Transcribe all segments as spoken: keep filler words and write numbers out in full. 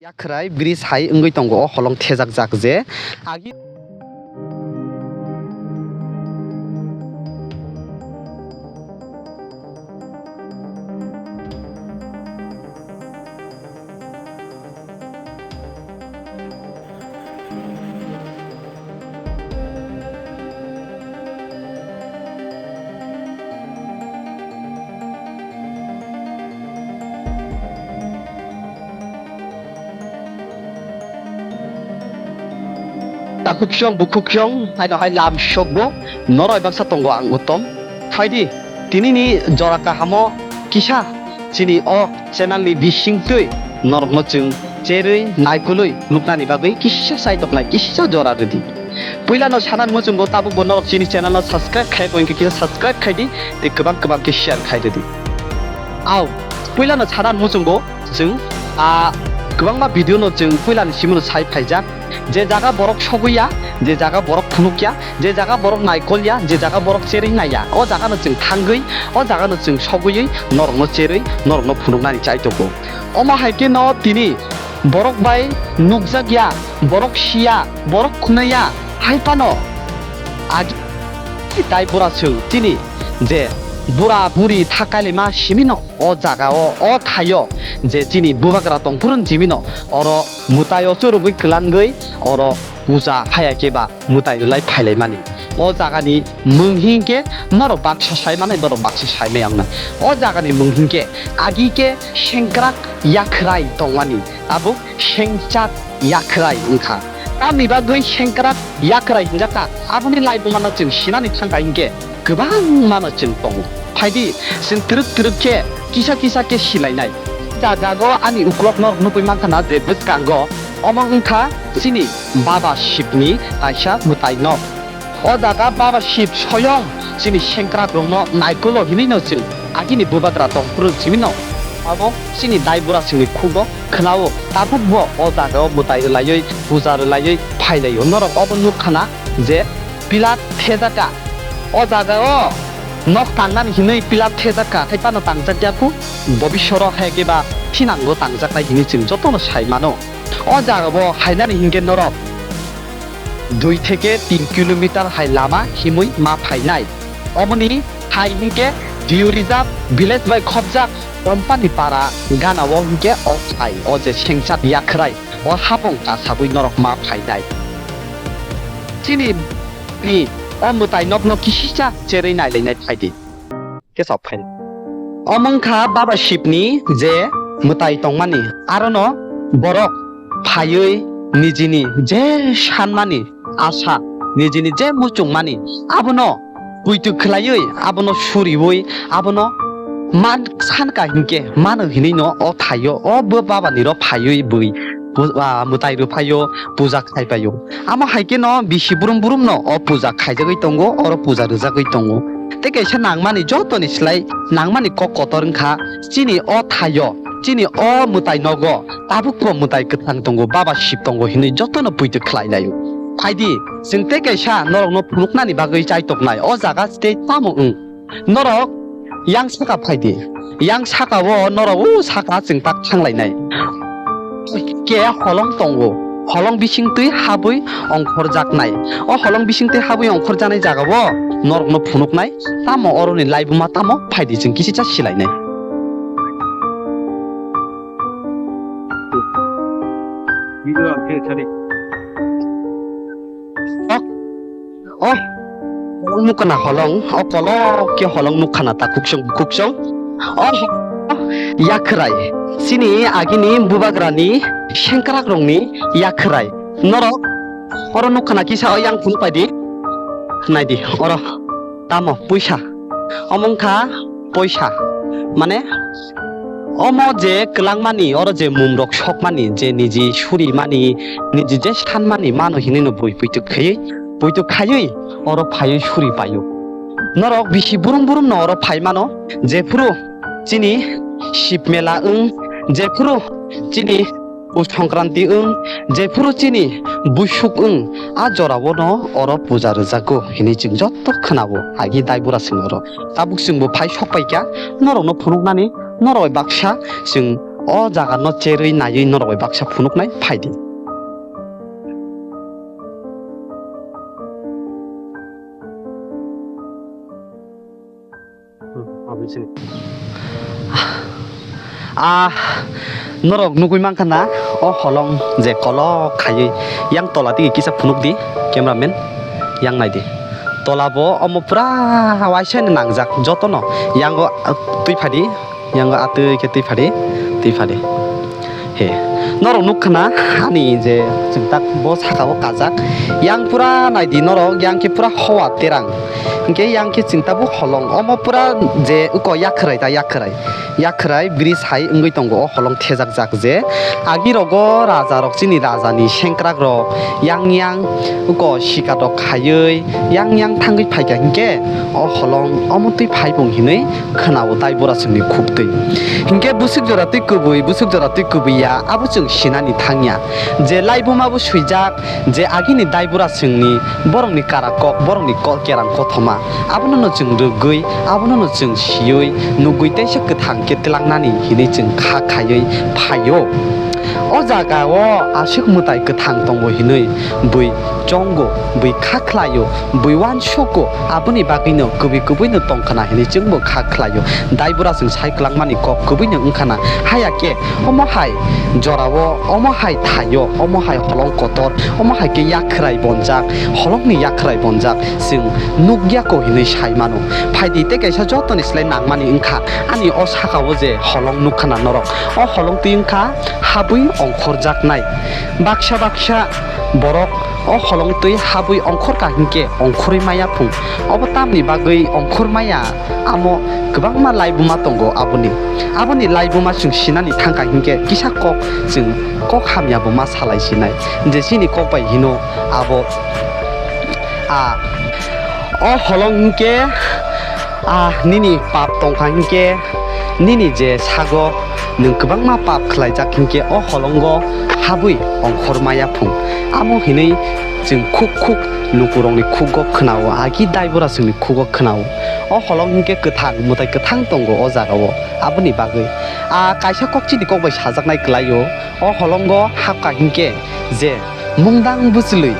Yakhrai bridge hai wngwi tongo o holong thejak jak je agi. Takhuk chwng bukhuk chwng haino hai lam sokbo norok baksa tongo ang utom. Phaidi tinini jora kahamo kisa chini o channel ni bisingtwi norokno chwng cherwi naikolwi nuknani bagwi kisa saitoknai kisa jora rwdi. Puilano sana muchungo tabukbo norok chini channel no subscribe khai bo hinkhe kisa subscribe khaidi tei kwbang kwbang khe share khai rwdi. Au, puilano sana muchungo chwng a kwbangma video no chwng puilani simi no sai phaijak. Je jaga borok sogwi ya, je jaga borok phunuk ya, je jaga borok naikol ya, je jaga borok cherwi nai ya, o jaga no chwng thangwi, o jaga no chwng sogwi norok no cherwi norok no phunuknani chai tongo. Omo hai khe no tini borok bai nukjak ya, borok si ya, borok khwnai ya, hai phano agi tai bura chwng chini je bura buri tha kailima simi no o jaga o, o thaio je chini bubagra tong phuru simi no oro mwtai o churugwi kwlangwi oro puja phaiya khe ba mwtai rwlai phailaimani. O jagani mung hinkhe norok baksa sai manai, borok baksa sai maya wngnai. O jagani mung hinkhe agi khe Sengkrak Yakhrai tongmani, tabuk Sengchak Yakhrai wngkha. Tamni bagwi Sengkrak Yakhrai hinjakha? Aboni laibumano chwng sinani thangkha hinkhe kwbangmano chwng tongo. Phaidi, chwng twrwk twrwk khe kisa kisa khe silainai. Jagago ani uklok norok nukwi mankha na je bwskango, omo wngkha chini Baba Shivni kaisa mwtai nok. O jaga Baba Shiv soyong chini sengkrak rokno naikolo hinwi no chwng agini bubagra tong phuru simi no abo chini dai bura chwngni khugo khwnao tabuk bo o jaga o mwtai rwlaiwi puja rwlaiwi phailaio. Norok obo nukha na je pillar thejakha. O jaga o nok tangnani hinwi pillar thejakha, hai phano tangjak ya kho, bobisoro hai khe ba thinango tangjaknai hinwi chwng jotono sai mano. O jaga bo hainani hinkhe norok dui theke tin kilometer hai lama himwi ma phainai. Omoni hai hinkhe Dew Reserve village bai khopjak Kompani Para gana o hinkhe o phai o je Sengchak Yakhrai o hapong kasagwi norok ma phainai. Chini ni o mwtai nokno kisisa cherwi nailainai phaidi. Khe sok phai. Omo wngkha Baba Shivni je mwtai tongmani, arono borok phaiwi nijini je sanmani asa, nijini je muchungmani abono poito khwlaiwi, abono suriwi, abono man sankha hinkhe mano hinwi no o thaio, o bo Baba niro phaiwi bwi pu-, ah, mwtai rwphaio, puja khlaipaio. Amo hai khe no bisi brum brum no o puja khaijagwi tongo, oro puja rwjagwi tongo. Tei kaisa nangmani jotoni slai nangmani kok kotor wngkha chini o thaio, chini o mwtai nogo tabuk bo mwtai kwthang tongo, Baba Shiv tongo hinwi jotono poito khlai laio. Phaidi, chwng tei kaisa norokno phunuknani bagwi chaitoknai o jaga tei tamo wng. Norok yang saka phaidi. Yang saka o norok o saka chwng tak thanglainai. Ke holong tongo. Holong bising twi habwi ongkhorjaknai. O holong bising twi habwi ongkhorjaknai jaga o norokno phunuknai. Tamo oroni laibuma tamo phaidi chwng kisicha silainai. Video ang khe sari. Oh, holong nukha na holong, o kolok khe holong nukha na ta khuksong khuksong. O yakhrai, chini agini bubagrani sengkrak rokni yakhrai. Norok oro nukha na kisa o yang phunuk paidi. Naidi, oro tamo puisa. Omo wngkha poisa, mane omo je kwlangmani, oro je mumrok sokmani, je niji surimani, niji je sanmani, mano hinwi no bui puituk khaiwi, puituk khaiwi oro phaiwi suri paio. Norok bisi burum burum no oro phai mano, jephuru chini Shib Mela wng, jephuru chini Pus Songkranti wng, jephuru chini buisuk wng, a jorao no oro puja rwjago hinwi chwng joto khwnao, agi dai bura chwng oro. Tabuk chwngbo phai sok paikha, norokno phunuknani, norok bai baksa chwng O jaga no cherwi naiwi norok bai baksa phunuknai, phaidi. Ah, norok nugwi mankha na, o holong je kolok khaiwi yang tola tigi kisa phunuk di, cameraman, yang nai di. Tola bo omo pura waisa ni nangjak, jotono yango, ah, twi phadi, yango atwi khe twi phadi, twi phadi. He, norok nukha na, ani je chwngtak bo saka o kajak. Yang pura naidi norok, yang khe pura howa terang. Hinkhe yang khe chwngtabu holong. Omo pura je uko yakhwrai ta yakhwrai. Yakhwrai bridge hai wngwi tongo o holong thejakjak je. Agi rogo raja rok chini raja ni sengkrak rok yang yang uko sika rok khaiwi yang yang thangwi phaikha hinkhe o holong omo twi phaibung hinwi khwnao Daiborasongni khuktwi. Hinkhe bwswk jora twi kwbwi, bwswk jora twi kwbwi ya, abo chwng sinani thangya. Je laibuma bo swijak, je agini Daiborasongni borokni kara kok, borokni ko-, kerang kothoma, abono no chwng rwgwi, abono no chwng siwi, nugwi teisa kwthang khe twlangnani hinwi chwng kha khaiwi phaio. O jaga o aswk mwtai kwthang tongo hinwi bui chongo, bui kha khlaio, bui uansugo, aboni bagwino kwbwi kwbwino tongkhana hinwi chwngbo kha khlaio. Daiborasong sai kwlangmani kok kwbwino wngkhana, haya khe omo hai jorao, omo hai thaio, omo hai holong kotor, omo hai khe yakhwrai bonjak, holongni yakhwrai bonjak, chwng nukya ko hinwi sai mano. Phaidi tei kaisa jotoni slai nangmani wngkha ani o sakao je holong nukkhana norok. O holong twi wngkha habwi ongkhorjaknai. Baksa baksa borok o holong twi habwi ongkhorkha hinkhe ongkhorwi maya phung. Obo tamni bagwi ongkhor maya? Amo kwbangma laibuma tongo aboni. Aboni laibuma chwng sinani thangkha hinkhe kisa kok chwng kok hamya bo ma salai sinai. Je chini kok bai hino abo, a, o holong hinkhe, a, nini pap tongkha hinkhe, nini je sago nwng kwbangma pap khlaijak hinkhe o holongo habwi ongkhor maya phung. Amo hinwi chwng khuk khuk lukurokni khugo khwnao, agi Daiborasongni khugo khwnao. O holong hinkhe kwthang, mwtai kwthang tongo o jagao, aboni bagwi. A kaisa kok chini kok bai sajaknai kwlaio, o holongo hapkha hinkhe je mungdang bwchlwi,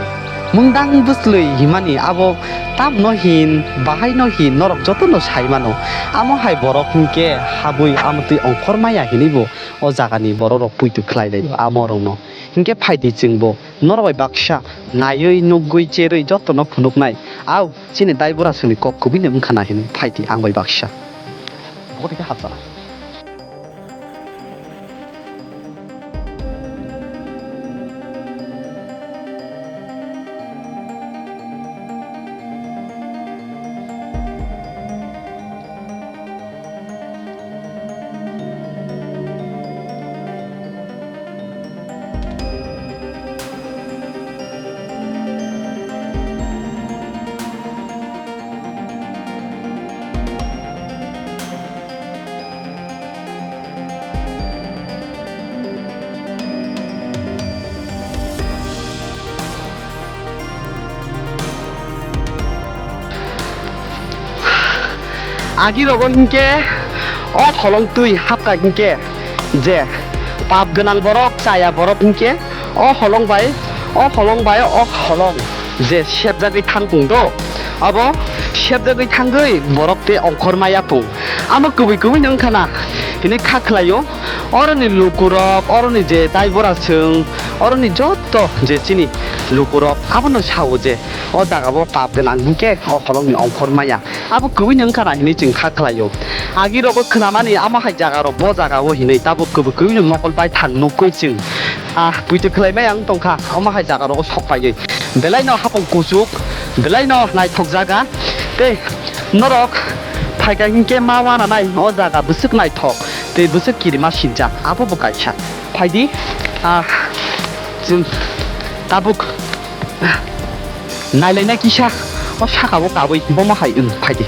mungdang bwchlwi himani abo tamno hin, bahaino hin, norok jotono sai mano. Amo hai borok hinkhe habwi amotwi ongkhor maya hinwi bo o jagani borok rok puitu khlai lai amo rokno. Hinkhe phaidi chwngbo norok bai baksa naiwi nukgwi cherwi jotono phunuknai. Au, chini Daiborasongni kok kwbwino wngkha na hinwi phaidi ang bai baksa. Bo khe hapjala. Agi rogo hinkhe o holong twi hapkha hinkhe je pap gwnang borok, chaya borok hinkhe o holong bai, o holong bai o holong je sepjagwi thangpung do, abo sepjagwi thangwi borok tei ongkhor maya pung. Amo kwbwi kwbwi no wngkha na hinwi kha khlaio. Oroni lukurok, oroni je Daiborasong, oroni jotto je chini lukurok abono sao je o jagao pap gwnang hinkhe o holongni ongkhor maya. Abo kwbwino wngkha na hinwi chwng kha khlaio. Agi rogo khwnamani amo hai jaga rok bo jaga o hinwi tabuk kwbwi kwbwino mokol bai thang nukgwi chwng, ah, puito khlai maya wng tongkha omo hai jaga rogo sok paiwi. Belai no hapung kuchuk, belai no naithok jaga. Tei norok phaikha hinkhe ma uananai o jaga bwswk naithok tei bwswk kirima sinjak, abo bo kaisa. Phaidi, ah, chwng tabuk nailaina kisa o saka o kabwi bomo hai wng phaidi.